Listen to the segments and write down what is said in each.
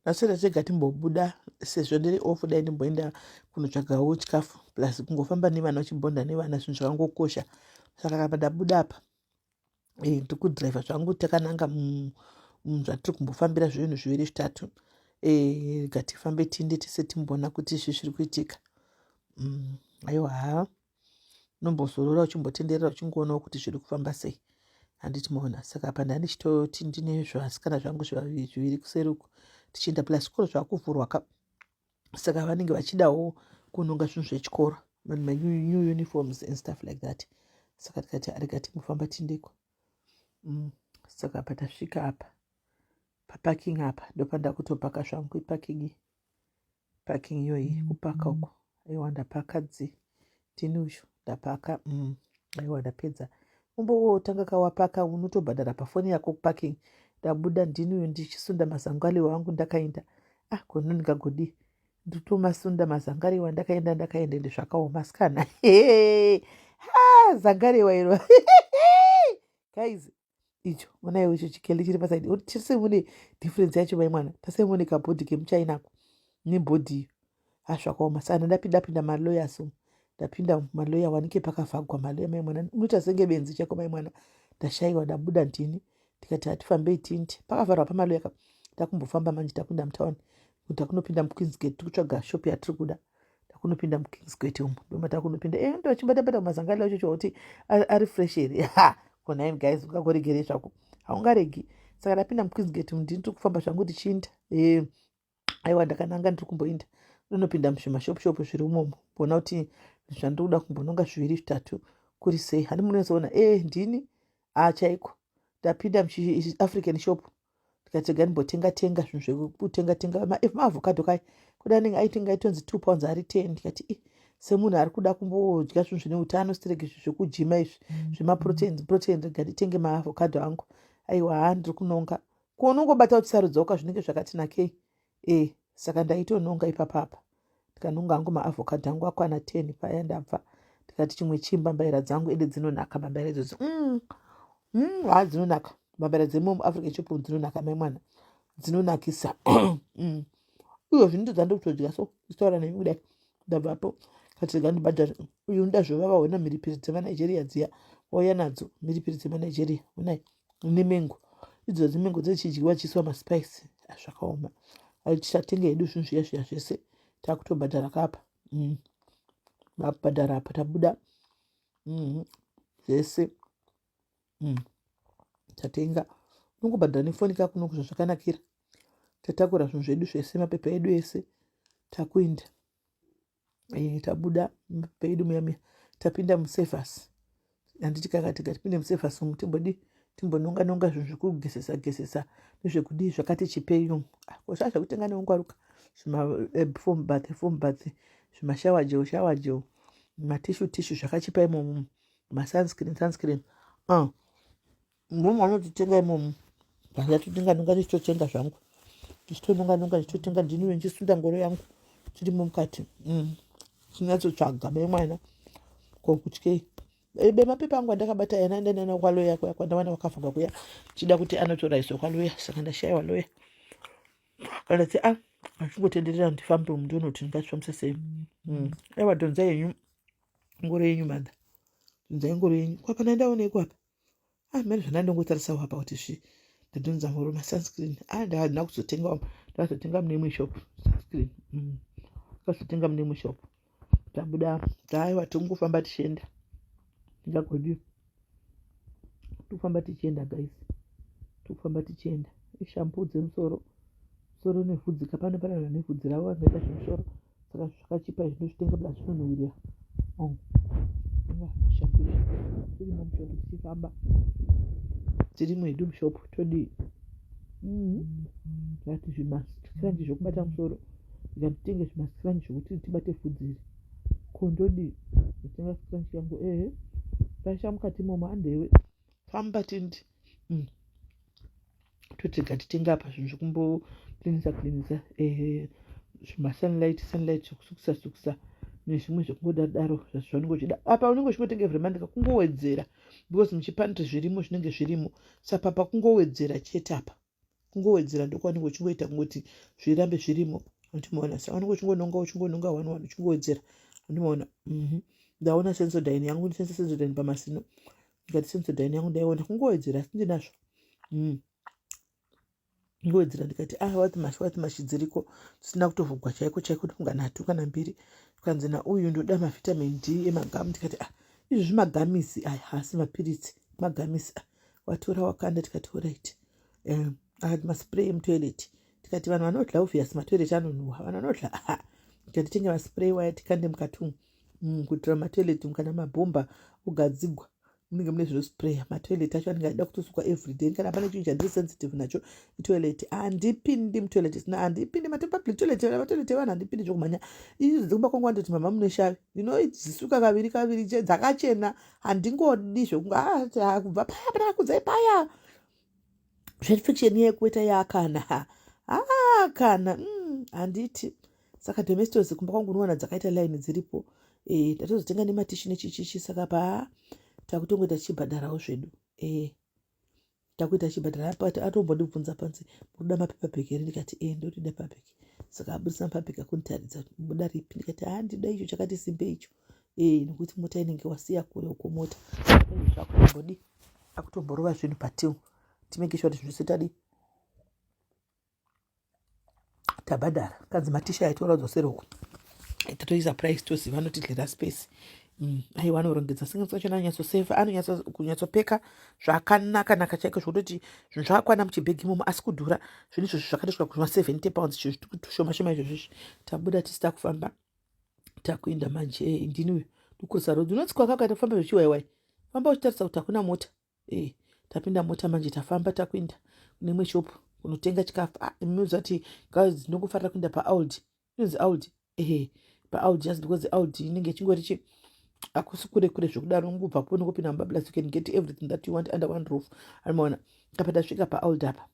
Nhasi tega timbobuda sezvo ndiri off, dai ndimboenda kunotsvagawo chikafu, plus kungofamba nevana, uchibhonda nevana, zvinhu zvakangokosha. Saka kapa ndabuda apa, ndiri kudhiraivha zvangu takananga zvatiri kumbofambira zvinhu zviviri zvitatu. Rega tifambe tiinde tese timboona kuti izvi zviri kuitika. Aiwa ha, unombozorora uchimbotenderera uchingoonawo kuti zviri kufamba sei, handiti maona? Saka apa ndandichitoti ndine zvasikana zvangu zviviri kuseri uku tichienda, plus zvikoro zvakuvhurwa ka, saka vanenge vachidawo kunonga zvinhu zvechikoro, manew uniforms and stuff like that. Saka tikati rega timbofamba tiindeko. Saka apa tasvika apa paparking apa, ndopandakutopaka zvangu. Iparking, parking iyoyi, kupaka uku. Aiwa, ndapaka dzi ndini uyu ndapaka. Aiwa, ndapedza. Umbotanga kawapaka, unotobhadhara pafoni yako kuparking. Ndabuda, ndini uyu ndichisunda mazangaliwa angu ndakaenda. Ah, kono ndingagodii, nditomasunda mazangariwa ndakaenda, ndakaenda. Ende zvakaoma sikana, ha, zangarewa iro guys. Icho onaiwo, icho chikele chiri paside, tisemune difference yacho mai mwana, tasemune kabhodhi kemuchainako nebhodhi iyo. Hazvakaoma. Saka ndapinda maloyers umu, ndapinda maloya, wanike pakavhagwa maloya mai mwana, unoita senge benzi chako mai mwana. Ndashayiwa, ndabuda ndini, ndikati hatifambei tindi, pakavharwa pamaloya ka. Takumbofamba manje, takuenda mutauni, takunopinda muQueensgate, tikutsvaga shop yatiri kuda. Takunopinda muKingsgate umu, ndoma takunopinda. Ndochibatabata kumazangali acho chokuti ari fresh here? Ha, konaini guys, ungakoregerei zvako, haungaregi. Saka ndapinda muQueensgate umu, ndini tiri kufamba zvangu tichiinda. Aiwa, ndakananga, ndiri kumboinda ndinopinda muzvimashop shop zviri umomo, kuona kuti zvandiri kuda kumbononga zviviri zvitatu kuri sei. Handi munozoona ndini a chaiko ndapinda muchiAfrican shop, ndikati rega ndimbotenga tenga zvinhu zvekutenga tenga, maavocado kai kuda anenge aitenga aitonzi £2 ari 10. Ndikati i semunhu ari kuda kumbodya zvinhu zvine utano, sitirege izvi zvekujima izvi zvemaproteins protein, rega nditenge maavocado angu. Aiwa ha, ndiri kunonga kuunongobata uchisarudzawo zvinenge zvakati nakei. Saka ndaitononga ipapapa, ndikanonga hangu maavocado angu akwana 10 paya. Ndabva ndikati chimwe chimbambaira dzangu, ende dzinonaka mbambaira idzodzo. Ha, dzinonaka mbambaira dzemuAfrican shop, dzinonaka mai mwana, dzinonakisa. Uyo zvinhu dzandikutodya so ndichitaura nemi kudai. Ndabvapo kati rega ndibhadhare uyu unoda zvovava. Hona mhiripiri dzemaNigeria dziya, wauya nadzo mhiripiri dzemaNigeria, onai nemengo idzo, dzemengo dzechidyiwa chiiswa maspice. Zvakaoma. Tichatenga hedu zvinhu zviya zviya zvese, takutobhadhara kapa. Vakubhadhara apa, tabuda zvese. Tatenga, unongobhadhara nefoni kako zvazvakanakira. Tatakura zvinhu zvedu zvese, mapepa edu ese, takuinda. Tabuda mapepa edu muya muya, tapinda muService, handiti? Kakati ngatipinde muService umu, timbodi timbononga nonga zvinhu zvekugezesa gezesa nezvekudii zvakati chipei umu. Kozva zvekutenga neungwaruka, zvimafoam bath, foam bath, zvimashower gel, shower gel, matissue, tissue, zvakachipa imomo, masunscreen, sunscreen. Mumwe anotitenga imomo, ndatotenga nonga, ndichitotenga zvangu, ndichitononga nonga, ndichitotenga. Ndiniwe ndichisunda ngoro yangu tirimo mukati, tinyatsotsvaga mai mwana, ko kutyei? Bemapepa angu andakabata yana ndanana kwaloya kuya kwandawana kwakavhagwa kuya, chida kuti anotoraiswa kwaloya. Saka ndashayiwa loya, kana ti a achingotenderera, ndifambe umu, ndione kuti ndingazvifambisa sei. Aiwa, dhonza yenyu ngoro yenyu, madha, dhonzai ngoro yenyu. Kwapana ndaonekwa apa. Ah, mene zvandandongotarisawo apa kuti zvi ndadhonza ngoro, masunscreen. Ah, ndakadina kuzotenga, ndakazotenga mune imwe shop sunscreen. Ndakazotenga mune imwe shop. Tabuda, taiwa tingofamba tichienda, ndingagodi tikufamba tichienda guys, tikufamba tichienda. Ishampoo dzemusoro, musoro nevhudzi kapano, pane vanhu nevhudzi ravo vanoita zvemusoro, saka zvakachipa izvi, ndozvitenga bla, zvinonhuhwirira. Shampoo tirimo mushop tichifamba, tiri mwedu mushop, todii? Tikati zvimascrunch zvokubata musoro, ndikatitenge zvimascrunch zvokuti tibate vhudzi iri. Ko ndodii? Ndotenga scrunch yangu. Ehe, taisha mukati imomo, andewe famba tindi. Totega titenga apa zvinhu zvekumbocleanisa cleanisa, ehe, zvimasunlight, sunlight zvekusukisa sukisa nezvimwe zvekungodaro zvaunenge uchida. Apa unenge uchingotenga every month, kungowedzera, because muchipantry zvirimo zvinenge zvirimo. Saka papa kungowedzera chete apa. Kungowedzera ndokwanenge uchingoita kungoti zvirambe zvirimo. Andimaona saka unenge uchingononga uchingononga one one uchingowedzera. Andimaona. Ndaona Sensodyne yangu, ndisense Sensodyne pamasino. Ndikati Sensodyne yangu ndaiona kungowedzera asi ndinazvo. Ndowedzera ndikati ah wati mashi dziriko dzisina kutovhugwa chaiko chaiko ndofunga nhatu kana mbiri. Kanzi nauyu ndoda mavitamin D emagamu ndikati ah izvi zvimagamisi aya haasi mapiritsi magamisi ah watora wakanda tikati alright. Akati maspray emutoilet tikati vanhu vanodla obvious matoilet anonhuhwa vanhu vanodla aha tikati tenge maspray waya tikande mukati umu kuitira matoilet umu kana mabhomba ogadzigwa munenge mune zvinospraya matoilet acho anenge achida kutosukwa everyday kana pane chinhu chandiri sensitive nacho itoilet handipindi mutoilet isina handipindi mapublic toilet matoilet evanhu handipindi zvokumhanya izvi dzekumba kwangu vandoti mama mune shavi ndinodzisuka kaviri kaviri dzakachena handingodi zvokunga ah, kubva paya panakakudzai paya zvefiction yekuita yakana ah, kana handiti saka Domestos kumba kwangu unowana dzakaita line dziripo ndatozotenga nematishi nechichichi saka pa takutongoita tichibhadharawo zvedu takuita tichibhadhara but atombondibvunza panzi munoda mapaper bag here ndikati ndotoda paper bag saka abudisa mapaper bag akunditaridza muda ripi ndikati ha ndida icho chakati simbe icho nokuti mota inenge wasiya kure uko mota zvakutombodi akutomborova zvinhu patil timake sure kuti zvinhu zvese tadi tabhadhara kanzi matisha aitora dzosera uko tatoisa price toziva anotidyira space aiwa anorongedza singacho anonyatsosefa anonyatsopeka zvakanaka naka chaiko zvekutoti zvinhu zvakakwana muchibhegi imomo asi kudhura zvinhu izvozvo zvakatosvika kuma £70 zvitushoma shoma izvozvo izvi tabuda tisi takufamba takuenda manje ndini uyu ndikurusa road unotsikwa kakaita kufamba zvechiwaiwai famba uchitarisa kuti hakuna mota tapinda mota manje tafamba takuenda kune imwe shop kunotenga chikafu ah, munoziva kuti guys ndinongofarira kuenda paAldi inonzi Aldi ehe paAldi just because Aldi inenge ichingori chi hakusi kure kure zvekudaro ungobva po unongopinda mubablas you can get everything that you want under one roof anomaona apa tasvika paAldi apa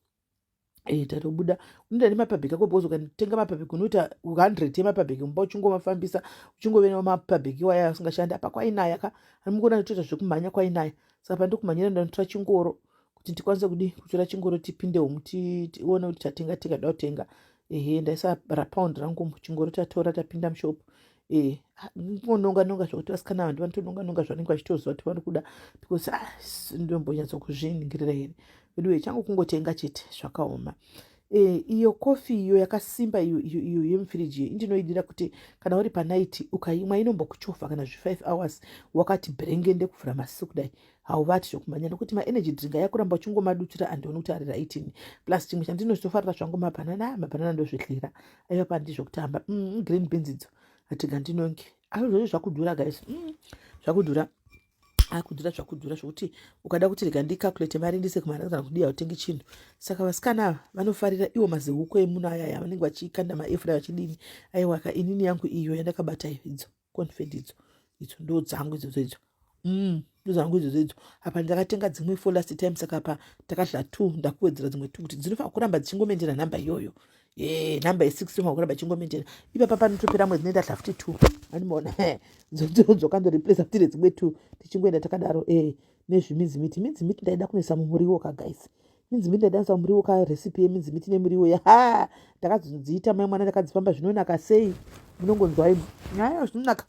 tatobuda unoenda nemapabheki ako because ukatenga mapabheki unoita 100 yemapabheki mumba uchingomafambisa uchingove nemapabheki iwaya asingashandi apa kwainaya ka animukuona nditoita zvekumhanya kwainaya saka pandikumhanyira ndanotora chingoro kuti ndikwanise kudi kutora chingoro tipinde umu tione kuti tatenga tingada kutenga ehe ndaisa rapound rangu muchingoro tatora tapinda mushop ngononga nonga zvokuti vasikana ava ndivanotononga nonga zvanenge vachitoziva kuti vari kuda because ah, ndombonyatso kuzviningirira here veduwe changu kungotenga chete zvakaoma iyo kofi iyo yakasimba iyo iyo iyo yemufiriji iyo indinoidira kuti kana uri panight ukaimwa inombokuchovha kana zvi5 hours wakati bherengende kuvhura maziso kudai hauvati zvokumhanya nokuti maenergy drink aya kuramba uchingomadutira andioni kuti ari right ini plus chimwe chandinozofarira zvangu mabhanana mabhanana ndozvihlira aiwa pandi zvokutamba green beans idzo atiga ndinonge ayo zvozvo zvakudhura guys zvakudhura akudhura zvakudhura zvokuti ukada kuti rega ndicalculate mari ndise kumari kana kudii hautengi chinhu saka vasikana ava vanofarira iwo mazihuku emuno ayaya vanenge vachikanda maefra vachidini aiwa ka inini yangu iyo yandakabata iyo idzo confed idzo idzo ndo dzangu idzodzo idzo ndo dzangu idzodzo idzo apa ndakatenga dzimwe for last time saka apa takadla two ndakuwedzera dzimwe two kuti dzinofanira kuramba dzichingomaintaina nhamba iyoyo ye nhamba ye6 inofanira kuramba ichingomaintaina ipapa panotopera mwedzi nendadla futi two andimaona dzokandoreplace futi nedzimwe two tichingoenda takadaro nezviminzimiti minzimiti ndaida kunoisa mumuriwo ka guys minzimiti ndaida kuisa mumuriwo ka recipe yeminzimiti nemuriwo ya ndakazodziita mai mwana ndakadzifamba zvinonaka sei munongonzwa imi ayo zvinonaka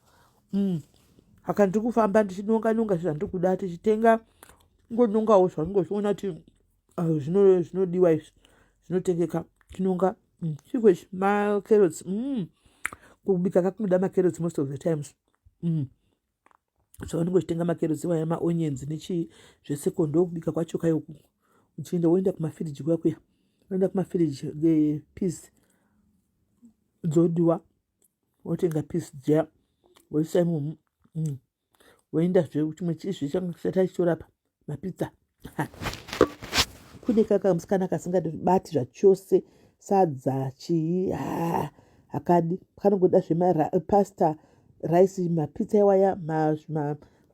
aka ndiri kufamba ndichinonga nonga zvandiri kuda tichitenga ngonongawo zvanongozviona kuti zvinodiwa izvi zvinotengeka tinonga chiko ichi macarrots kubika kakunoda macarrots most of the times so unenge uchitenga macarrots iwaya maonions nechii zvese ko ndokubika kwacho kayoku uchienda woenda kumafiriji kuya kuya woenda kumafiriji peas dzodiwa wotenga peas dziya woisa imomo woendazve chimwe chizvi chatachitorapa mapizza kune kaka musikana kasingabati zvachose sadza chii hakadi kanongoda zvemapasta rice mapizza iwaya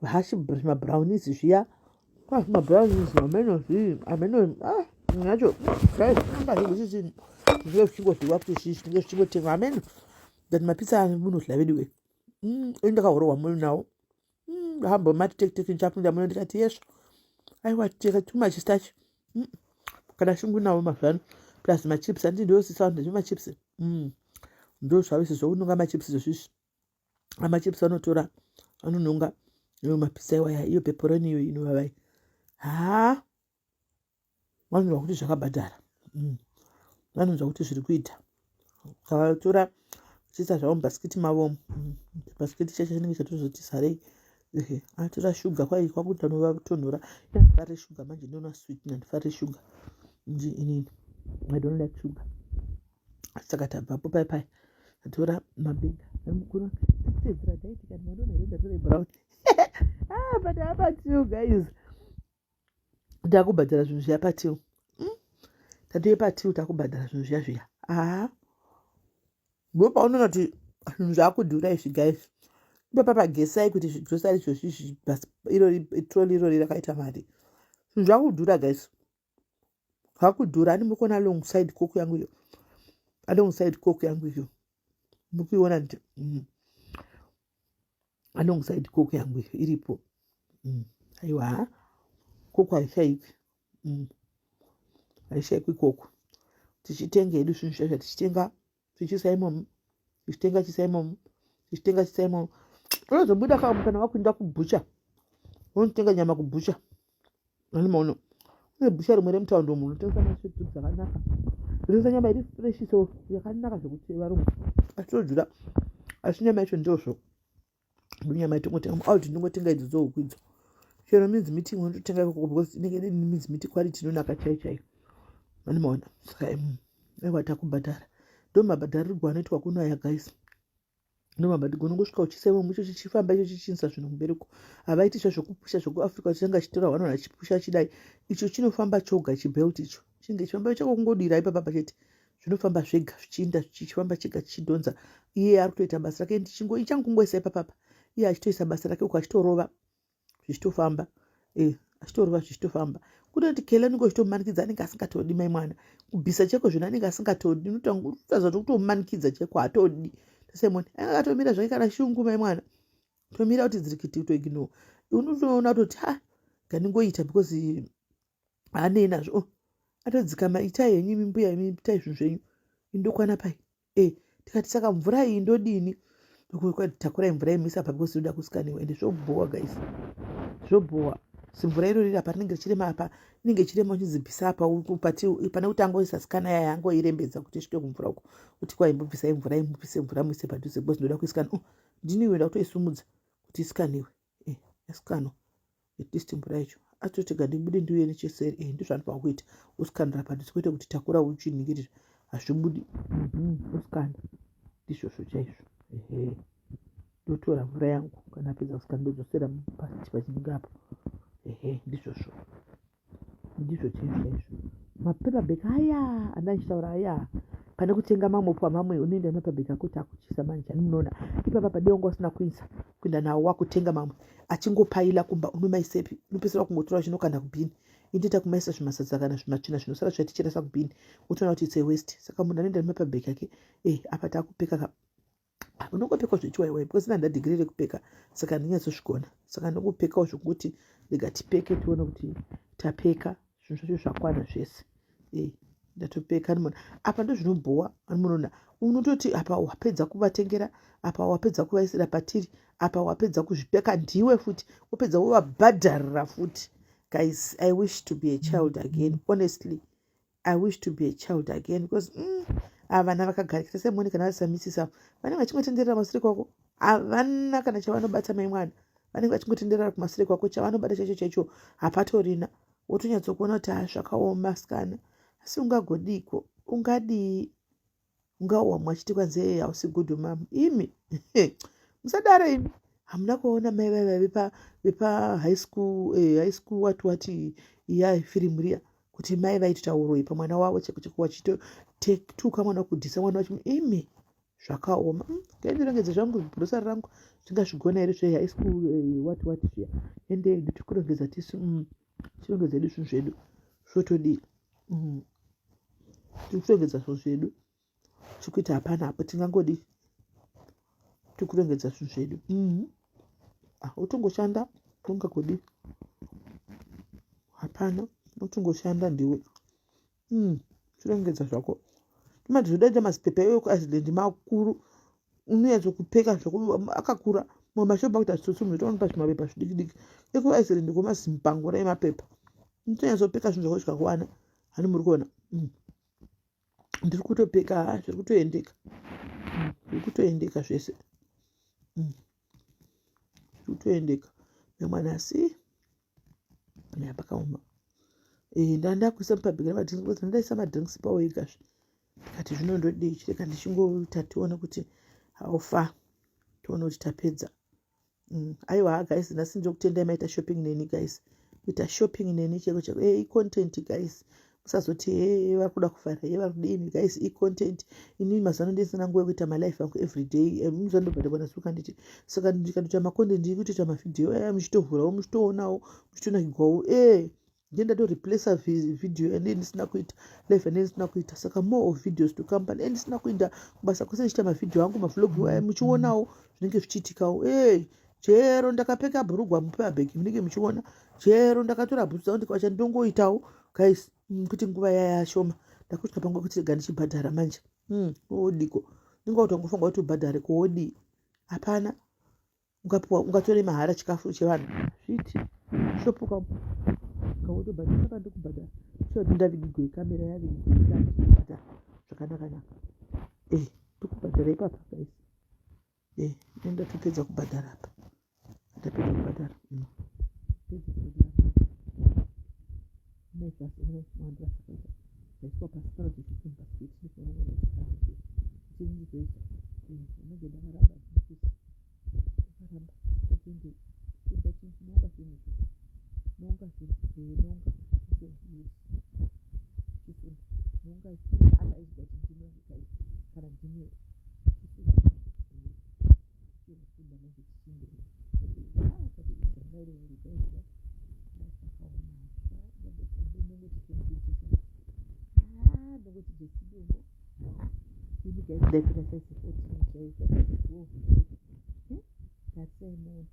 hash mabrownies zviya mabrownies ameno zvii ameno yacho zvinenge zvichingodyiwa kuti zvii zvinenge zvichingotengwa ameno but mapizza munodya veduwe indakahorohwa mwoyo nawo ndahamba mati teki teki ndichapinda muno ndikati yesvo aiwa teka too much starch kana shungu nawo mazuva ano Plus machips, handiti ndosisa vanhu nezvemachips. Ndo zvavo izvi zvokunonga machips izvozvizvi. Amachips vanotora vanononga iyo mapizza iwaya, iyo pepperoni iyo inovavai. Haa, vanonzwa kuti zvakabhadhara. Vanonzwa kuti zviri kuita. Saka vachiisa zvavo mubhasikiti mavo. Chibhasikiti chacho chinenge chatozoti sarei. Ehe, atora shuga kwai kwakuti anovatonhora. Handifariri shuga manje, ndinoona sweet, handifariri shuga inini. I don't like sugar. Saka tabvapo pai pai tatora mabhega mukuru tedzera diet kana manona here ndatora brown. Ah, but apa till guys, takubhadhara zvinhu zviya patill. Tatove patill, takubhadhara zvinhu zviya zviya. Haa, ndopaunoona kuti zvinhu zvakudhura izvi guys. Ipapa pagesai kuti zvigrosari izvozvi irori trolley irori rakaita mari. Zvinhu zvakudhura guys, zvakudhura. Ani muri kuona alongside Coke yangu iyo, alongside Coke yangu iyo muri kuiona nti alongside Coke yangu iyo iripo. Aiwa, Coke haishaikwi. Haishaikwi Coke. Tichitenga hedu zvinhu zviya zvatichitenga, tichiisa imomo, tichitenga chiisa imomo, tichitenga chiisa imomo. Unozobuda kana wakuenda kubhucha, unotenga nyama kubhucha. Ani maona kune bhucha rimwe remutaundi umu rinotengesa masweet akanaka, rinotengesa nyama iri fresh, so yakanaka zvekuti varungu achitodhura, asi nyama yacho ndozvo nyama yatingotenga muAldi. Ndingotenga idzo dzohuku idzo, chero mince meat unototenga ikoko because inenge ine mince meat quality inonaka chaiyo chaiyo. Ani maona? Saka aiwa, takubhadhara. Ndo mabhadharirwo anoitwa kuno aya guys, ndomabhadhirwo. Unongosvika uchiisa imomo, icho chichifamba, icho chichinisa zvinhu kumbereko. Havaiti zva zvokupusha zvekuAfrica, chitanga chitora vanhu vachipusha chidai. Icho chinofamba choga, chibelt icho chinenge chifamba chako, kungodira ipapapa chete, zvinofamba zvega zvichiinda, chichifamba chega chichidhonza. Iye ari kutoita basa rake, ichangungoisa ipapapa, iye achitoisa basa rake uko, achitorova zvichitofamba, achitorova zvichitofamba. Kutoti kele unenge uchitomumanikidza, anenge asingatodi. Mai mwana kubvisa cheko zvino anenge asingatodi, unotaza kuti kutomumanikidza cheko hatodi. Simon anenge akatomira zvake, kana shungu mai mwana tomira kuti dzirikiti kutoignore. Unotoona kutoti ha, ngandingoita because haanei nazvo. Oh, atodzikama, itai henyu imi mbuya, imi itai zvinhu zvenyu, indokwana pai. Tikati saka mvura iyi ndodini? Takurai mvura imisa apa because inoda kusikaniwa. Ende zvobhowa guys, zvobhowa. Simvura irori apa rinenge richirema, apa inenge ichirema, uchinzi apa pati pane kuti angoisa sikana yaya, angoirembedza kuti isvike kumvura uko, kuti kwaimbobvisai mvura, imubvise mvura muise padhuze because ndoda kuisikana. Oh, ndini iwe ndakutoisumudza kuti isikaniwe. Yasikanwa at least mvura yacho. Atotega ndibude ndiuye necheseri. Ndizvo anofanira kuita, usikanira padhuze, kwete kuti takura uchiningirira, hazvibudi. Usikana ndizvozvo chaizvo. Ehe, ndotora mvura yangu, kana apedza kusikana ndodzosera pasi pachinenge apo. Ehe, ndizvozvo, ndizvo chaizvo chaizvo. Mapaper bag aya andachitaura aya, pane kutenga mamwe pamamwe, unoenda nemapaper bag ako takuchisa manje. Ani munoona ipapa padei wanga usina kuisa kuenda nawo, wakutenga mamwe achingopaila kumba, unomaisepi? Unopedzisira kungotora chinokanda kubhini. Indoita kumaisa zvimasadza kana zvimatsvina zvinosara zvatichirasa kubhini, wotoona kuti it's a waste. Saka munhu anoenda nemapaper bag ake. Apa takupeka ka, unongopfekawo zvechiwaiwai because ina ndadhigiri rekupeka, saka handinyatsozvigona, saka ndongopfekawo zvokuti rega tipeke tione kuti tapeka zvinhu zvacho zvakwana zvese. Ndatopeka nimona apa ndozvinobhowa. Munoona unototi apa wapedza kuvatengera, apa wapedza kuvaisira patiri, apa wapedza kuzvipeka ndiwe futi, wopedza wovabhadharira futi. Guys, I wish to be a child again. Honestly, I wish to be a child again because ava vana vakagarikira semoni, kana vasamisisa vanenge vachingotenderera masure kwako, havana kana chavanobata. Mai mwana vanenge vachingotenderera kumasure kwako, chavanobata chaicho chaicho hapatorina. Wotonyatsokuona kuti ha, zvakaoma sikana, asi ungagodiko? Ungadii? Ungawamwa achiti kwanzi hausi good mum. Imi musadaro imi, hamuna kuona mai vaiva vepa high school, high school wati wati iya firimu riya, kuti mai vaitoita uroyi pamwana wavo cheko cheko, vachitotuka mwana, kudhisa mwana wacho? Imi zvakaoma. Ngaindirongedze zvangu bhurosari rangu, zvingazvigona here zvehigh school, wati wati zviya? Ende nditikurongedza tisu, tirongedza edu zvinhu zvedu, zvotodii? Tiri zvinhu zvedu, chikuita hapana apo tingangodii, tikurongedza zvinhu zvedu. Ah, utongoshanda, ungagodii? Hapana, utongoshanda ndiwe. Chirongedza zvako. Tumadzodaita mazipepa iwe kuIceland makuru unonyatsokupeka zvako akakura. Mamwe mashopu akuita zvitsotsi munhu otoona pazvimapepa zvidiki diki. EkuIceland kwemazimbangura emapepa. UnotonyatsoPeka zvinhu zvako zvikakuwana. Hani muri kuona? Ndiri kutopeka ha zviri kutoendeka. Zviri kutoendeka zvese. Zviri kutoendeka. Nemwana asi nyaya pakaoma. Eh, ndandakuisa mupabhegi ramadrinks because ndandaisa madrinks pawo egazve. Ndikati zvino ndodii chirega ndichingoita tione kuti how far tione kuti tapedza. Aiwa ha guys, nhasi ndokutendai maita shopping neni guys. Kuita shopping neni cheko cheko. Eh, icontent guys. Musazoti hey vari kuda kuvhara, hey vari kudini guys, icontent. Inini mazuva ano ndisina nguva yekuita malife angu everyday. Eh, muzandobva ndasuka nditi. Saka ndikatoita macontent ndikutoita mavideo aya muchitovhurawo, muchitoonawo, muchitonakigwawo. Eh, ndiye ndatoreplacer video yandee ndisina kuita live yandee ndisina kuita. Saka more of videos to come. Pane ndisina kuenda kubasa kwese ndichiita mavhidhiyo angu, mavlog aya muchionawo zvinenge zvichiitikawo. Hey, chero ndakapfeka bhurugwa mupabhegi munenge muchiona, chero ndakatora bhutsu dzangu ndikawacha ndongoitawo guys. Kuti nguva yaya shoma ndakutya panguva kuti rega ndichibhadhara manje. Wodiko ndinga kuti wangofunga kuti ubhadhare kuwodii, hapana ungapiwa ungatore mahara chikafu chevanhu zviti shopuka ukawotobhadhara. Saka ndikubhadhara so ndavigigwe kamera yavigigwe ndikubhadhara zvakanaka naka. Eh, ndikubhadhara ipapa guys. Eh, ndatopedza kubhadhara apa, ndapedza kubhadhara. Pedza kubhadhara zvaiswa pasi panodzo chicken basket ndinozoisa unenge ndakaramba ndakaramba atende nonga zvinhu nonga zvinhu nonga chisunda nonga akaizwa kuti ndinonge guys kana ndine chisunda manje tichinge ndongoti jesidongo ini guys, ndaipfeka size 14 chaiyo, size 12. Tarisai muone,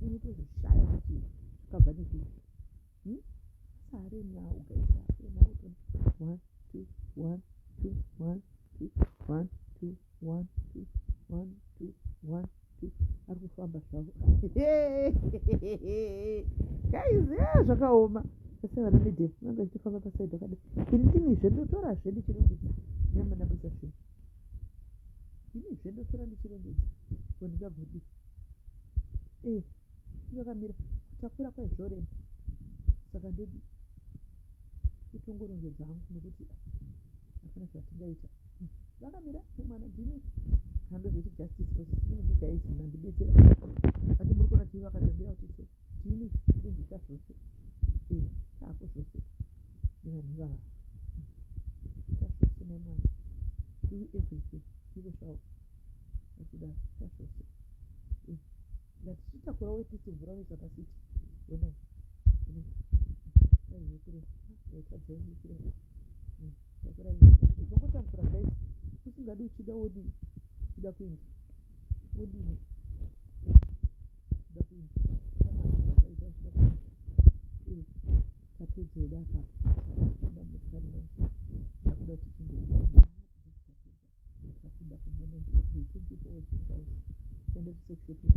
unotozoshaya kuti zvakabva nekupi. Asaremi awo guys, arema. 1 2 1 2 1 2 1 2 1 2 1 2 1 2 ari kufamba zvavo guys. Zvakaoma ese vana madam vange vachitofamba pasaidi vakadai. Ini ndinizve ndotorazve ndichirongedza nyama ndabudisa zvinhu, ndinizve ndotora ndichirongedza ko ndingagodi e vakamira kutakura kwaizvorema. Saka ndodi kutongorongedza hangu nekuti hapana zvatingaita. Vakamira nemwana ndini handozoti justice for Sisini guys, mandibetsera ati muri kuona tii vakatomira kuti so tini tinzisa zvose taako zvose nevanhu ivava, tazvose nemwana, do everything ivo zvavo vakudaro tazvose ngatichitakura wetiti mvura unoisa pasiti. Onai, onai, takurai zvongotambura guys, usingadi uchida wodii, uchida kuenda wodini, uchida kuenda tapedza hedu apa. Ndakuda kuti tinge takuda kumba. Thank you for watching guys. Tende kuseshopping.